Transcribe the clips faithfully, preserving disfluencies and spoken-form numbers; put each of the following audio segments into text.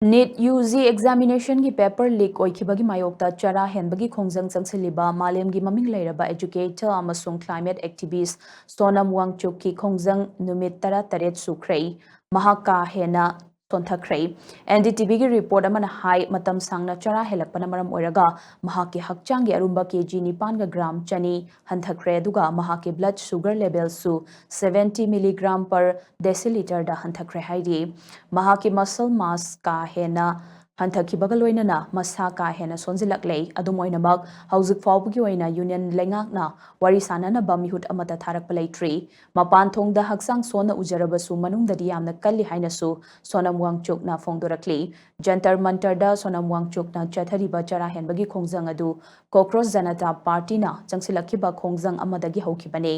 NEET UG examination ꯒꯤ paper leak ꯑꯣꯏꯈꯤꯕꯒꯤ ꯃꯥꯌꯣꯛꯇ ꯆꯔꯥ ꯍꯦꯟꯕꯒꯤ ꯈꯣꯡꯖꯪ ꯆꯪꯁꯤꯜꯂꯤꯕ ꯃꯥꯂꯦꯝꯒꯤ ꯃꯃꯤꯡ ꯂꯩꯔꯕ educator ꯑꯃꯁꯨꯡ climate activist ꯁꯣꯅꯝ ꯋꯥꯡꯆꯨꯛꯀꯤ ꯈꯣꯡꯖꯪ ꯅꯨꯃꯤꯠ ꯇꯔꯥꯇꯔꯦꯠ ꯁꯨꯈ꯭ꯔꯦ꯫ ꯃꯍꯥꯛ ꯀꯥ ꯍꯦꯟꯅ ꯁꯣꯟꯊꯈ꯭ꯔꯦ꯫ NDTV ꯒꯤ report ꯑꯃꯅ ꯍꯥꯏ, ꯃꯇꯝ ꯁꯥꯡꯅ ꯆꯔꯥ ꯍꯦꯜꯂꯛꯄꯅ ꯃꯔꯝ ꯑꯣꯏꯔꯒ ꯃꯍꯥꯛꯀꯤ ꯍꯛꯆꯥꯡꯒꯤ ꯑꯔꯨꯝꯕ KG ꯅꯤꯄꯥꯟꯒ gram ꯆꯅꯤ ꯍꯟꯊꯈ꯭ꯔꯦ, ꯑꯗꯨꯒ ꯃꯍꯥꯛꯀꯤ blood sugar level ꯁꯨ seventy milligram per deciliter ꯗ ꯍꯟꯊꯈ꯭ꯔꯦ ꯍꯥꯏꯔꯤ꯫ ꯃꯍꯥꯛꯀꯤ muscle mass ꯀꯥ ꯍꯦꯟꯅ ꯍꯟꯊꯈꯤꯕꯒ ꯂꯣꯏꯅꯅ ꯃꯁꯥ ꯀꯥ ꯍꯦꯟꯅ ꯁꯣꯟꯖꯤꯜꯂꯛꯂꯦ꯫ ꯑꯗꯨꯝ ꯑꯣꯏꯅꯃꯛ, ꯍꯧꯖꯤꯛ ꯐꯥꯎꯕꯒꯤ ꯑꯣꯏꯅ union ꯂꯩꯉꯥꯛꯅ ꯋꯥꯔꯤ ꯁꯥꯅꯅꯕ ꯃꯤꯍꯨꯠ ꯑꯃꯠꯇ ꯊꯥꯔꯛꯄ ꯂꯩꯇ꯭ꯔꯤ꯫ ꯃꯄꯥꯟ ꯊꯣꯡꯗ ꯍꯛꯆꯥꯡ ꯁꯣꯟꯅ ꯎꯖꯔꯕꯁꯨ, ꯃꯅꯨꯡꯗꯗꯤ ꯌꯥꯝꯅ ꯀꯜꯂꯤ ꯍꯥꯏꯅꯁꯨ ꯁꯣꯅꯝ ꯋꯥꯡꯆꯨꯛꯅ ꯐꯣꯡꯗꯣꯔꯛꯂꯤ꯫ ꯖꯟꯇꯔ ꯃꯟꯇꯔꯗ ꯁꯣꯅꯝ ꯋꯥꯡꯆꯨꯛꯅ ꯆꯠꯊꯔꯤꯕ ꯆꯔꯥ ꯍꯦꯟꯕꯒꯤ ꯈꯣꯡꯖꯪ ꯑꯗꯨ ꯀꯣꯀ꯭ꯔꯣꯁ ꯖꯅꯇꯥ ꯄꯥꯔꯇꯤꯅ ꯆꯪꯁꯤꯜꯂꯛꯈꯤꯕ ꯈꯣꯡꯖꯪ ꯑꯃꯗꯒꯤ ꯍꯧꯈꯤꯕꯅꯤ꯫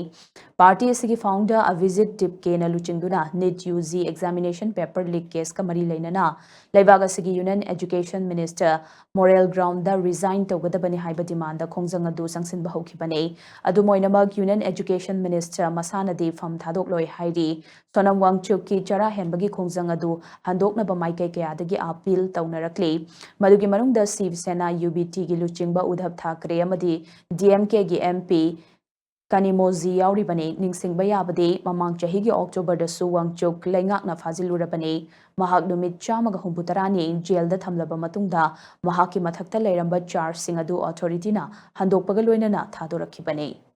ꯄꯥꯔꯇꯤ ꯑꯁꯤꯒꯤ founder ꯑꯚꯤꯖꯤꯠ ꯇꯤꯞꯀꯦꯅ ꯂꯨꯆꯤꯡꯗꯨꯅ NEET UG examination paper leak case ꯀ ꯃꯔꯤ ꯂꯩꯅꯅ ꯂꯩꯕꯥꯛ ꯑꯁꯤꯒꯤ Union Education Minister moral ground ꯗ resign ꯇꯧꯒꯗꯕꯅꯤ ꯍꯥꯏꯕ demand ꯈꯣꯡꯖꯪ ꯑꯗꯨ ꯆꯪꯁꯤꯟꯕ ꯍꯧꯈꯤꯕꯅꯤ꯫ ꯑꯗꯨꯝ ꯑꯣꯏꯅꯃꯛ, Union Education Minister ꯃꯁꯥꯅꯗꯤ ꯐꯝ ꯊꯥꯗꯣꯛꯂꯣꯏ ꯍꯥꯏꯔꯤ꯫ ꯁꯣꯅꯝ ꯋꯥꯡꯆꯨꯛꯀꯤ ꯆꯔꯥ ꯍꯦꯟꯕꯒꯤ ꯈꯣꯡꯖꯪ ꯑꯗꯨ ꯍꯟꯗꯣꯛꯅꯕ ꯃꯥꯏꯀꯩ ꯀꯌꯥꯗꯒꯤ appeal ꯇꯧꯅꯔꯛꯂꯤ꯫ ꯃꯗꯨꯒꯤ ꯃꯅꯨꯡꯗ ꯁꯤꯕ ꯁꯦꯅꯥ, UBT ꯒꯤ ꯂꯨꯆꯤꯡꯕ ꯎꯙꯕ ꯊꯥꯀ꯭ꯔꯦ ꯑꯃꯗꯤ DMK ꯒꯤ MP ꯀꯅꯤꯃꯣꯖꯤ ꯌꯥꯎꯔꯤꯕꯅꯤ꯫ ꯅꯤꯡꯁꯤꯡꯕ ꯌꯥꯕꯗꯤ, ꯃꯃꯥꯡ ꯆꯍꯤꯒꯤ October ꯗꯁꯨ ꯋꯥꯡꯆꯨꯛ ꯂꯩꯉꯥꯛꯅ ꯐꯥꯖꯤꯜꯂꯨꯔꯕꯅꯤ꯫ ꯃꯍꯥꯛ ꯅꯨꯃꯤꯠ ꯆꯥꯝꯃꯒ ꯍꯨꯝꯐꯨ ꯇꯔꯥꯅꯤ jail ꯗ ꯊꯝꯂꯕ ꯃꯇꯨꯡꯗ, ꯃꯍꯥꯛꯀꯤ ꯃꯊꯛꯇ ꯂꯩꯔꯝꯕ charge ꯁꯤꯡ ꯑꯗꯨ authority ꯅ ꯍꯟꯗꯣꯛꯄꯒ ꯂꯣꯏꯅꯅ ꯊꯥꯗꯣꯔꯛꯈꯤꯕꯅꯤ꯫